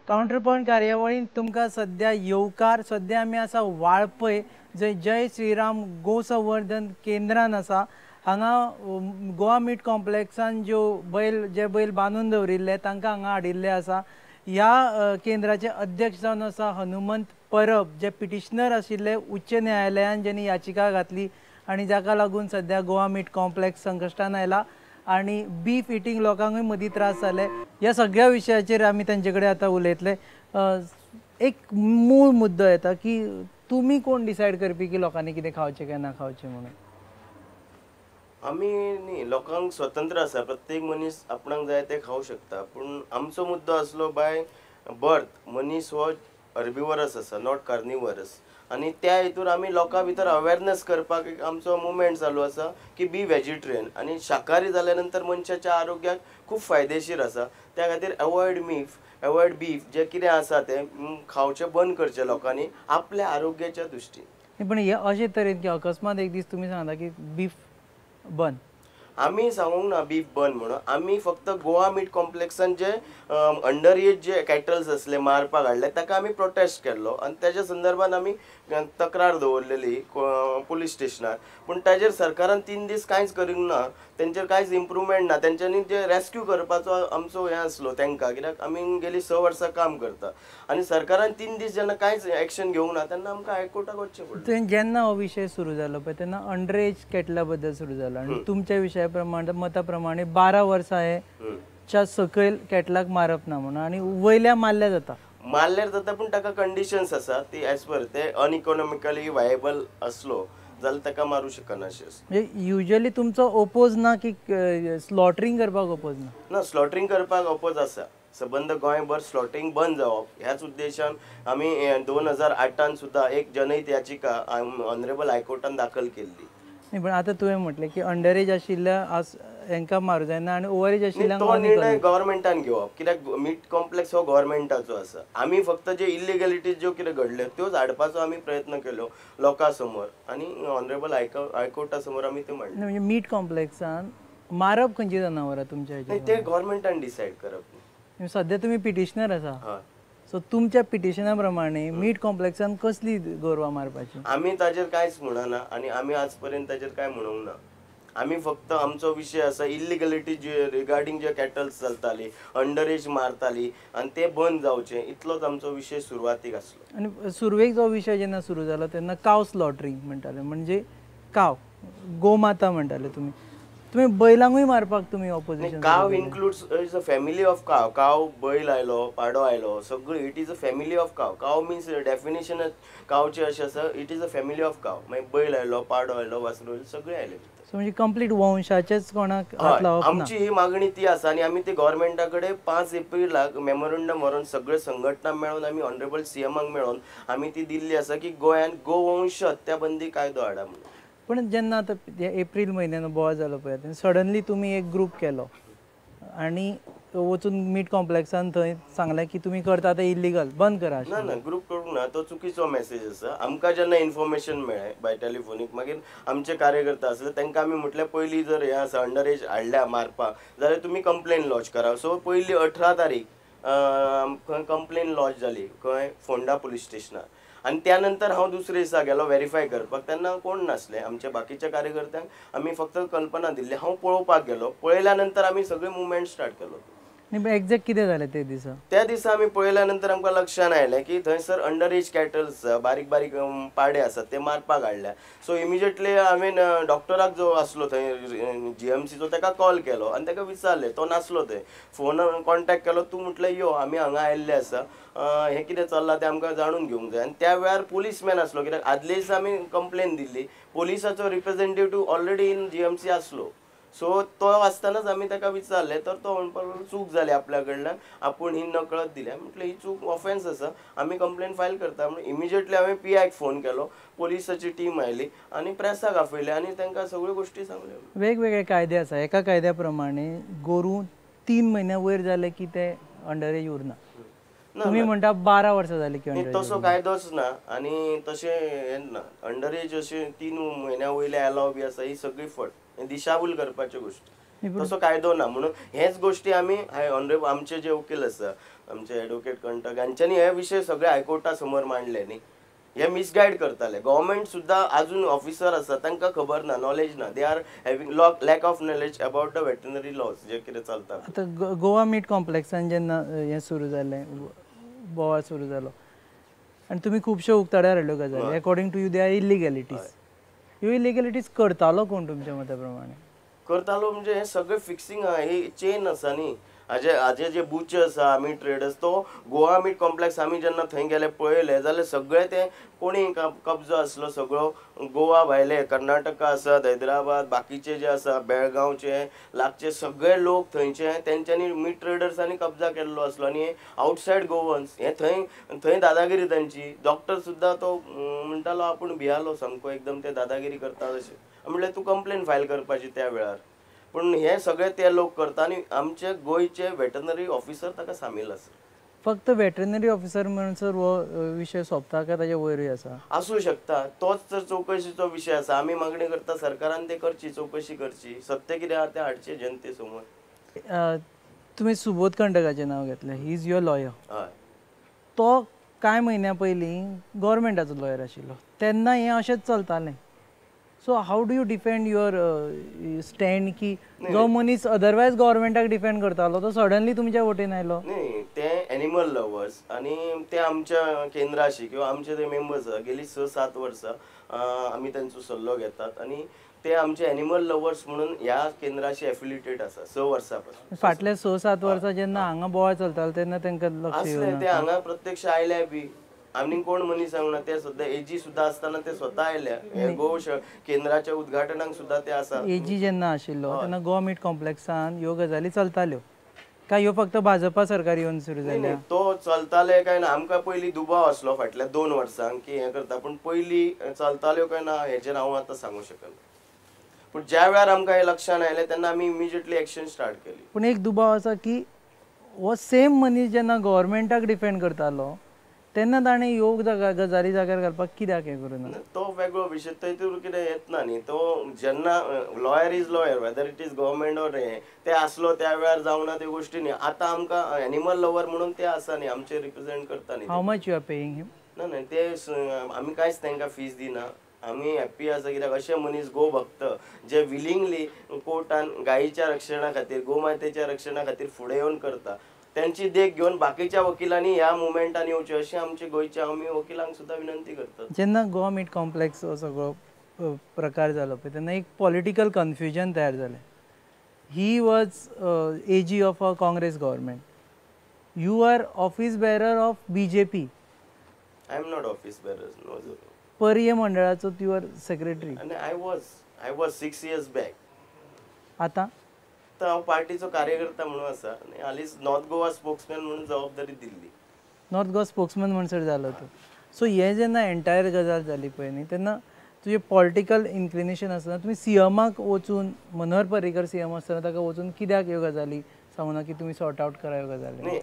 Counterpoint कार्यावळींत तुमकां सद्या येवकार. सद्या आमी आसा वाळपय, जंय जय श्रीराम गोसंवर्धन केंद्रान आसा. हांगा गोवा मीट कॉम्प्लेक्सान ज्यो बैल जे बैल बांदून दवरिल्ले तांकां हांगा हाडिल्ले आसा. ह्या केंद्राचे अध्यक्ष जावन आसा हनुमंत परब, जे पिटिशनर आशिल्ले उच्च न्यायालयान, ज्यांनी याचिका घातली आनी जाका लागून सद्या गोवा मीट कॉम्प्लेक्स संकश्टान आयला आनी बीफ इटींग लोकांकूय मदीं त्रास जाले. ह्या सगळ्या विशयाचेर आमी तांचे कडेन आतां उलयतले. एक मूळ मुद्दो येता की तुमी कोण डिसायड करपी की लोकांनी कितें खावचें काय ना खावचें म्हणून? आमी न्ही, लोकांक स्वतंत्र आसा, प्रत्येक मनीस आपणाक जाय तें खावंक शकता. पूण आमचो मुद्दो आसलो बाय बर्थ मनीस हो हर्बिवरस आसा, not कार्निवरस. आनी त्या हितूर आमी लोकां भितर अवेरनेस करपाक एक आमचो मुवमेंट चालू आसा की बी वेजिटेरियन. आनी शाकाहारी जाल्या नंतर मनशाच्या आरोग्याक खूब फायदेशीर आसा. त्या खातीर अवॉयड मीफ, अवॉयड बीफ, जें कितें आसा तें खावचें बंद करचें लोकांनी आपल्या आरोग्याच्या दृश्टीन. पण हे अशे तरेन की अकस्मात एक दीस तुमी सांगता की बीफ बंद, आमी सांगूंक ना बीफ बंद म्हणून. आमी फक्त गोवा मीट कॉम्प्लेक्सान जे अंडर एज जे कॅटल्स आसले मारपाक हाडले ताका आमी प्रोटेस्ट केल्लो आनी तेज्या संदर्भात आमी तक्रार दवरलेली पुलीस स्टेशनार. पूण ताजेर सरकारान 3 दीस कांयच करूंक ना, तेंचेर कांयच इम्प्रुवमेंट ना. तेंच्यांनी जे रेस्क्यू करपाचो आमचो हें आसलो तेंकां, कित्याक आमी गेली 6 वर्सां काम करता आनी सरकारान 3 दीस जेन्ना कांयच एक्शन घेवंक ना तेन्ना आमकां हायकोर्टाक वचचें पडलें. जेन्ना हो विशय सुरू जालो पळय तेन्ना अंडर एज कॅटला बद्दल सुरू जालो आनी तुमच्या विशया प्रमाणे मता प्रमाणे 12 वर्सां हे च्या सकयल कॅटलाक मारप ना म्हणून, आनी वयल्या मारल्या जाता. मारल्यार जाता, पूण ताका कंडिशन्स आसा ती एज पर ते अनइकॉनॉमिकली वायबल आसलो जाल्यार ताका मारूं शकना अशें. म्हणजे युजली तुमचो ओपोज ना की स्लॉटरींग करपाक ओपोज ना? ना, स्लॉटरींग करपाक ओपोज आसा. सबंद गोंयभर स्लॉटरींग बंद जावप ह्याच उद्देशान आमी 2008 सुद्दां एक जनहित याचिका ऑनरेबल हायकोर्टान दाखल केल्ली. पण आतां तुवें म्हटलें की अंडर एज आशिल्ल्या हांकां मारूं जायना आनी ओवर एज आशिल्ल्यांक तो निर्णय गव्हर्मेंटान घेवप, कित्याक मीट कॉम्प्लेक्स हो गव्हर्मेंटाचो आसा. आमी फक्त जे इलिगलिटीज ज्यो कितें घडल्यो त्योच हाडपाचो आमी प्रयत्न केलो लोकां समोर आनी ऑनरेबल हायकोर्टा समोर आमी त्यो मांडले. म्हणजे मीट कॉम्प्लेक्सान मारप खंयची जनावरां तुमच्या? ते गव्हर्मेंटान डिसायड करप. सद्या तुमी पिटिशनर आसा, सो तुमच्या पिटिशना प्रमाणे मीट कॉम्प्लेक्सान कसली गोरवां मारपाची? आमी ताजेर कांयच म्हणना आनी आमी आज पर्यंत ताजेर कांय म्हणूंक ना. आमी फक्त आमचो विशय आसा इलिगलिटी जे रिगार्डींग जे कॅटल्स चलताली, अंडर एज मारताली आनी ते बंद जावचे, इतलोच आमचो विशय सुरवातीक आसलो. आनी सुरवेक जो विशय जेन्ना सुरू जालो तेन्ना काव स्लॉटरींग म्हणटाले, म्हणजे काव गोमाता म्हणटाले तुमी, तुमी बैलांकूय मारपाक तुमी opposition? Cow includes is a family of cow. Cow बैल आयलो, पाडो आयलो, सगळी it is a family of cow. Cow means definition कावचे अशें आसा, it is a family of cow. मागीर बैल आयलो, पाडो आयलो, वासरू आयलो, सगळे आयले. सो म्हणजे कंप्लीट वंशाचेच कोणाक हात लावप ना. आमची ही मागणी ती आसा आनी आमी ती गव्हर्मेंटा कडेन 5 एप्रिलाक मेमोरंडम व्हरोन सगळे संघटना मेळोन आमी ऑनरेबल सीएमाक मेळोन आमी ती दिल्ली आसा की गोंयांत गोवंश हत्या बंदी कायदो हाडा म्हणून. पण जेन्ना आतां एप्रील म्हयन्यान बोवाळ जालो पळय तेन्ना सडनली तुमी एक ग्रूप केलो आनी वचून मीट कॉम्प्लेक्सान थंय सांगलें की तुमी करता तें इलिगल, बंद करा. ना ना, ग्रूप करूंक ना, तो चुकीचो मॅसेज आसा. आमकां जेन्ना इन्फॉर्मेशन मेळ्ळें बाय टेलिफोनीक, मागीर आमचे कार्यकर्ते आसले तांकां आमी म्हटलें पयलीं जर हें आसा अंडर एज हाडल्या मारपाक जाल्यार तुमी कंप्लेन लॉज करा. सो पयली 18 तारीख कंप्लेन लॉज जाली खंय, फोंडा पुलीस स्टेशनार. आनी त्या नंतर हांव दुसरे दिसा गेलो वेरीफाय करपाक, तेन्ना कोण नासले. आमच्या बाकीच्या कार्यकर्त्यांक आमी फक्त कल्पना दिल्ली. हांव पळोवपाक गेलो, पळयल्या नंतर आमी सगळे मुवमेंट स्टार्ट केलो. एक्झॅक्ट कितें जालें ते दिसा? त्या दिसा आमी पळयल्या नंतर आमकां लक्षान आयलें की थंयसर अंडर एज कॅटल्स बारीक बारीक पाडे आसात ते मारपाक हाडल्या. सो इमिजिएटली हांवें डॉक्टराक जो आसलो थंय जीएमसीचो ताका कॉल केलो आनी ताका विचारलें, तो नासलो थंय, फोन कॉन्टेक्ट केलो, तूं म्हटलें यो आमी हांगा आयिल्ले आसा, हें कितें चल्लां तें आमकां जाणून घेवंक जाय. आनी त्या वेळार पुलीसमॅन आसलो, कित्याक आदले दिसा आमी कंप्लेन दिल्ली, पुलिसाचो रिप्रेझेंटेटीव ऑलरेडी इन जीएमसी आसलो. सो तो आसतनाच आमी ताका विचारलें तर तो म्हणपाक लागलो चूक जाली आपल्या कडल्यान, आपूण ही नकळत दिल्या. म्हटलें ही चूक ऑफेन्स आसा, आमी कंप्लेन फायल करता म्हणून. इमिजिएटली हांवें पीआयक फोन केलो, पोलिसाची टीम आयली आनी प्रेसाक आपयलें आनी तांकां सगळ्यो गोश्टी सांगल्यो. वेगवेगळे कायदे आसा, एका कायद्या प्रमाणे गोरूं 3 म्हयन्या वयर जाले की ते अंडर एज उरना. तुमी म्हणटा 12 वर्सां जाली की तसो कायदोच ना आनी तशें हें ना. अंडर एज अशें 3 म्हयन्या वयले एलाव बी आसा, ही सगळी फट, दिशाभूल करपाच्यो गोश्टी. तसो कायदो ना. म्हणून हेच गोष्टी आमी ऑनरेबल आमचे जे वकील आसा, आमचे एडवोकेट कंटक हांच्यांनी हे विशय सगळे हायकोर्टा समोर मांडले न्ही. हे मिसगायड करताले. गव्हर्मेंट सुद्दां अजून ऑफिसर आसा तांकां खबर ना, नॉलेज ना, they are having lack of knowledge about the veterinary laws जे कितें चलता. आतां गोवा मीट कॉम्प्लेक्सान जेन्ना हें सुरू जालें, बोवाळ सुरू जालो आनी तुमी खुबश्यो उक्ताड्यार हाडल्यो गजाली, according to you they are illegalities. ह्यो इलिगॅलिटीज करतालो कोण तुमच्या मता प्रमाणे? करतालो म्हणजे हे सगळे फिक्सिंग आहा, ही चेन आसा न्ही. हाजे हाजे जे बुचर आसा, आमी ट्रेडर्स, तो गोवा मीट कॉम्प्लेक्स आमी जेन्ना थंय गेले पळयले जाल्यार सगळे ते कोणी कब्जो आसलो सगळो गोवा भायले, कर्नाटका आसत, हैदराबाद, बाकीचे जे आसा बेळगांवचे लागचे सगळे लोक थंयचे तेंच्यांनी मीट ट्रेडर्सांनी कब्जा केल्लो आसलो. आनी आवटसायड गोवन्स हे थंय थंय दादागिरी तांची. डॉक्टर सुद्दां तो म्हणटालो आपूण भियालो सामको एकदम, ते दादागिरी करता तशें. म्हणल्यार तूं कंप्लेन फायल करपाची त्या वेळार. पूण हे सगळे ते लोक करता आनी आमचे गोंयचे वेटरनरी ऑफिसर ताका सामील आसा. फक्त वेटरनरी ऑफिसर म्हणसर हो विशय सोंपता काय ताजे वयरूय आसा? आसूं शकता, तोच तर चवकशीचो विशय आसा. आमी मागणी करता सरकारान ते करची, चवकशी करची, सत्य कितें आहा तें हाडचें जनते समोर. तुमी सुबोध कंटकाचें नांव घेतलें, he is your lawyer. हय. तो कांय म्हयन्या पयलीं गव्हर्मेंटाचो लॉयर आशिल्लो, तेन्ना हें अशेंच चलतालें. So how do you defend your stand की जो मनीस अदरवायज गव्हर्मेंटाक डिफेंड करतालो तो सडनली तुमच्या वटेन आयलो? न्ही, ते एनिमल लवर्स आनी ते आमच्या केंद्राशी किंवा आमचे ते मेंबर्स आसा, गेली 6-7 वर्सां आमी तांचो सल्लो घेतात आनी ते आमचे एनिमल लवर्स म्हणून ह्या केंद्राशी एफिलिएटेड आसा 6 वर्सां पासून. फाटल्या 6-7 वर्सां जेन्ना हांगा बोवाळ चलतालो तेन्ना तांकां लक्ष आसलें, ते हांगा प्रत्यक्ष आयले बी आनी कोण मनीस सांगना. ते सद्या एजी सुद्दां आसतना ते स्वता आयल्या, हे गो केंद्राच्या उद्घाटनाक सुद्दां ते आसा. एजी जेन्ना आशिल्लो तेन्ना गोवा मीट कॉम्प्लेक्सान ह्यो गजाली चलताल्यो काय ह्यो फक्त भाजपा सरकार येवन सुरू जाल्यो? तो चलताले काय ना आमकां पयलीं दुबाव आसलो फाटल्या 2 वर्सांक की हें करता, पूण पयलीं चलताल्यो काय ना हेचेर हांव आतां सांगूंक शकना. पूण ज्या वेळार आमकां हें लक्षान आयलें तेन्ना आमी इमिजिएटली एक्शन स्टार्ट केली. पूण एक दुबाव आसा की हो सेम मनीस जेन्ना गव्हर्मेंटाक डिफेंड करतालो तेन्ना ताणें ह्यो गजाली जाग्यार घालपाक कित्याक हें करूं ना? तो वेगळो विशय, थंय कितें येतना न्ही. तो जेन्ना lawyer is lawyer, whether it is government or हें ते आसलो त्या वेळार जावना त्यो गोश्टी न्ही. आतां आमकां एनिमल लवर म्हणून ते आसा न्ही, आमचे रिप्रेझेंट करता न्ही. How much you are paying him? ना ना, ते आमी कांयच तांकां फीज दिना. आमी हॅप्पी आसा कित्याक अशे मनीस गोभक्त जे विलिंगली कोर्टान गायीच्या रक्षणा खातीर, गोमातेच्या रक्षणा खातीर फुडें येवन करता, त्यांची देख घेवन बाकीच्या वकिलांनी ह्या मुवमेंटान येवचे अशें आमचे गोंयच्या आमी वकिलांक सुद्दां विनंती करतात. जेन्ना गोवा मीट कॉम्प्लेक्स हो सगळो प्रकार जालो पळय तेन्ना एक पॉलिटिकल कन्फ्युजन तयार जालें. He was AG of a Congress government, you are office bearer of BJP. I am not office bearer, no. Parye मंडळाचो you are secretary. आनी I was 6 years back. आतां तर हांव पार्टीचो कार्यकर्ता म्हणून आसा आनी हालींच नॉर्थ गोवा स्पोक्समॅन म्हणून जबाबदारी दिल्ली. नॉर्थ गोवा स्पोक्समॅन म्हणसर जालो तूं. सो हें जेन्ना एंटायर गजाल जाली पळय न्ही तेन्ना तुजें पॉलिटिकल इन्क्लिनेशन आसतना तुमी सीएमाक वचून, मनोहर पर्रीकर सीएम आसतना ताका वचून कित्याक ह्यो गजाली सांगूना की तुमी सॉर्ट आवट करा ह्यो गजाली? न्ही,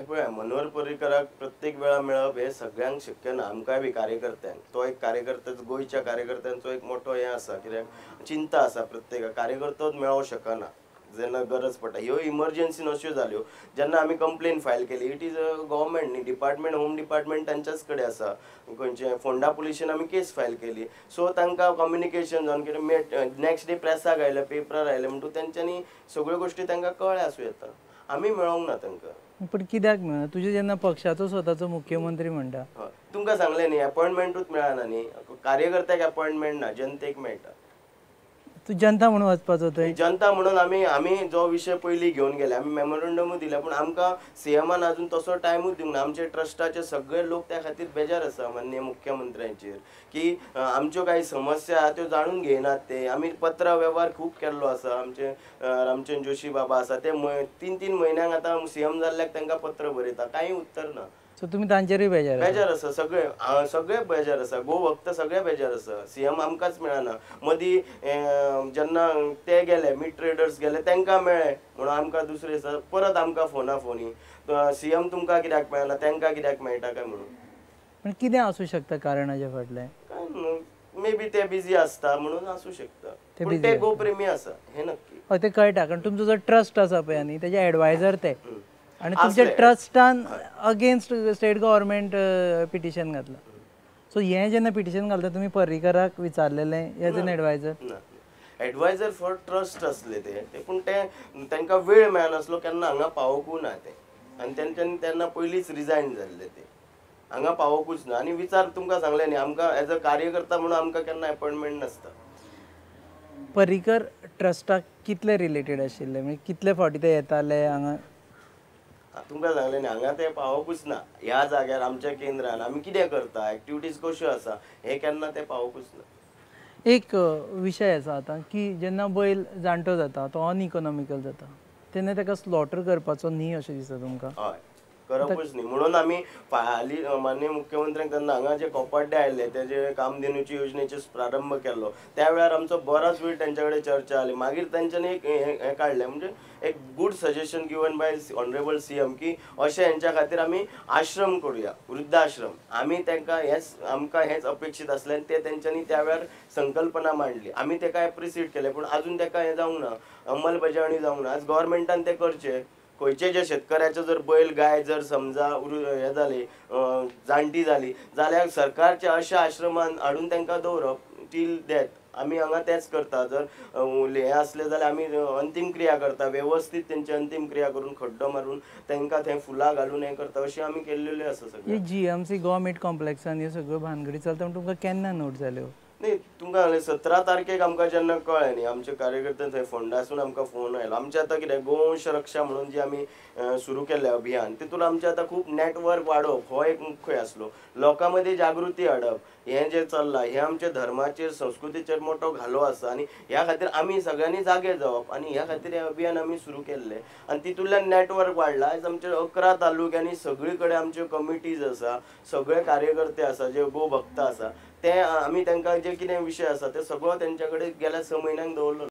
पळय मनोहर पर्रीकराक प्रत्येक वेळा मेळप हें सगळ्यांक शक्य ना, आमकांय बी कार्यकर्त्यांक. तो एक कार्यकर्त्याचो, गोंयच्या कार्यकर्त्यांचो एक मोठो हें आसा, कित्याक चिंता आसा प्रत्येकाक, कार्यकर्तोच मेळोंक शकना जेन्ना गरज पडटा. ह्यो इमर्जन्सी अश्यो जाल्यो जेन्ना आमी कंप्लेन फायल केली, it is a government न्ही, डिपार्टमेंट, होम डिपार्टमेंट तांच्याच कडेन आसा. खंयचे फोंडा पुलिशेन आमी केस फायल केली, सो तांकां कम्युनिकेशन जावन कितें नेक्स्ट डे प्रेसाक आयलें, पेपरार आयलें, म्हणटकूच तेंच्यांनी सगळ्यो गोश्टी तांकां कळ्ळ्यो आसूं येता. आमी मेळोंक ना तांकां. पूण कित्याक मेळना? तुजें जेन्ना पक्षाचो स्वताचो मुख्यमंत्री म्हणटा, तुमकां सांगलें न्ही, अपॉयंटमेंटूच मेळना न्ही, कार्यकर्त्याक अपॉयंटमेंट ना, जनतेक मेळटा. तूं जनता म्हणून वचपाचो थंय? जनता म्हणून आमी आमी जो विशय पयलीं घेवन गेले, आमी मेमोरंडमूय दिलें, पूण आमकां सीएमान अजून तसो टायमूच दिवंक ना. आमचे ट्रस्टाचे सगळे लोक त्या खातीर बेजार आसा माननीय मुख्यमंत्र्यांचेर की आमच्यो कांय समस्या आहा त्यो जाणून घेयनात ते. आमी पत्र वेव्हार खूब केल्लो आसा. आमचे रामचंद्र जोशी बाबा आसा, ते 3-3 म्हयन्यांक आतां सीएम जाल्ल्याक तांकां पत्र बरयता, कांय उत्तर ना. सो तुमी तांचेरूय बेजार? बेजार आसा, सगळे सगळे बेजार आसा, गोभक्त सगळे बेजार आसा. सीएम आमकांच मेळना. मदीं जेन्ना ते गेले, मीट ट्रेडर्स गेले, तांकां मेळ्ळे म्हणून आमकां दुसरे दिसा परत आमकां फोना फोनी सीएम तुमकां कित्याक मेळना, तांकां कित्याक मेळटा काय म्हणून. पण कितें आसूं शकता कारण हाजे फाटलें? काय मे बी ते बिजी आसता म्हणून आसूं शकता, पूण ते गोप्रेमी आसा हे नक्की. हय ते कळटा, कारण तुमचो जो ट्रस्ट आसा पळय न्ही तेजे एडवायजर ते, आनी तुमच्या ट्रस्टान अगेन्स्ट स्टेट गव्हर्मेंट पिटिशन घातलां. सो हें जेन्ना पिटिशन घालता तुमी पर्रीकराक विचारलेलें एज एन एडवायजर? ना, एडवायजर फॉर ट्रस्ट आसले ते, पूण ते तांकां वेळ मेळनासलो केन्ना हांगा पावोकूय ना ते, आनी तेंच्यांनी तेन्ना पयलींच रिजायन जाल्ले ते, हांगा पावोकूच ना. आनी विचार तुमकां सांगलें न्ही, आमकां एज अ कार्यकर्ता म्हणून आमकां केन्ना अपॉयंटमेंट नासता. पर्रीकर ट्रस्टाक कितले रिलेटेड आशिल्ले, म्हणजे कितले फावटी ते येताले हांगा? तुमकां सांगलें न्ही, हांगा ते पावोकूच ना. ह्या जाग्यार आमच्या केंद्रान आमी कितें करता, एक्टिविटीज कश्यो आसा, हें केन्ना ते पावोकूच ना. एक विशय आसा आतां की जेन्ना बैल जाणटो जाता तो अनइकॉनॉमिकल जाता तेन्ना ताका स्लॉटर करपाचो न्ही अशें दिसता तुमकां? हय, करपूच न्ही. म्हणून आमी हालीं माननीय मुख्यमंत्र्यांक तेन्ना हांगा जे कोपाड्डे आयिल्ले तेजे कामधेनूची योजनेचो प्रारंभ केल्लो त्या वेळार आमचो बरोच वेळ तेंच्या कडेन चर्चा जाली. मागीर तेंच्यांनी एक हें काडलें, म्हणजे एक good suggestion given by honourable CM की अशें हेंच्या खातीर आमी आश्रम करुया, वृद्धाश्रम. आमी तांकां हेंच, आमकां हेंच अपेक्षीत आसलें आनी ते तेंच्यांनी त्या वेळार संकल्पना मांडली, आमी ताका एप्रिसिएट केलें. पूण आजून ताका हें जावंक ना, अंमलबजावणी जावंक ना. आज गव्हर्मेंटान तें करचें. खंयचे जे शेतकऱ्याचो जर बैल गाय जर समजा हें जाली, जाणटी जाली जाल्यार सरकारच्या अशा आश्रमान हाडून तांकां दवरप टील डेथ. आमी हांगा तेंच करता. जर हें आसलें जाल्यार आमी अंतीम क्रिया करता, वेवस्थीत तेंची अंतीम क्रिया करून खड्डो मारून तांकां थंय फुलां घालून हें करता, अशें आमी केल्लेलें आसा सगळें. जीएमसी गोवा मीट कॉम्प्लेक्सान ह्यो सगळ्यो भानगडी चलता म्हण तुमकां केन्ना नोट जाल्यो? न्ही, तुमकां सांगलें 17 तारखेक आमकां जेन्ना कळ्ळें न्ही, आमचे कार्यकर्ते थंय फोंडासून आमकां फोन आयलो. आमचें आतां कितें गोवंश रक्षा म्हणून जी आमी सुरू केल्लें अभियान, तितून आमचें आतां खूब नॅटवर्क वाडोवप हो एक मुख्य आसलो, लोकां मदीं जागृती हाडप, हें जें चल्लां हें आमच्या धर्माचेर संस्कृतीचेर मोठो घालो आसा आनी ह्या खातीर आमी सगळ्यांनी जागे जावप आनी ह्या खातीर हें अभियान आमी सुरू केल्लें आनी तितूंतल्यान नॅटवर्क वाडलां. आयज आमचे 11 तालुक्यांनी सगळी कडेन आमच्यो कमिटीज आसा, सगळे कार्यकर्ते आसा जे गोभक्त आसा, ते आमी तांकां जे कितें विशय आसा ते सगळो तेंच्या कडेन गेल्या 6 म्हयन्यांक दवरलो.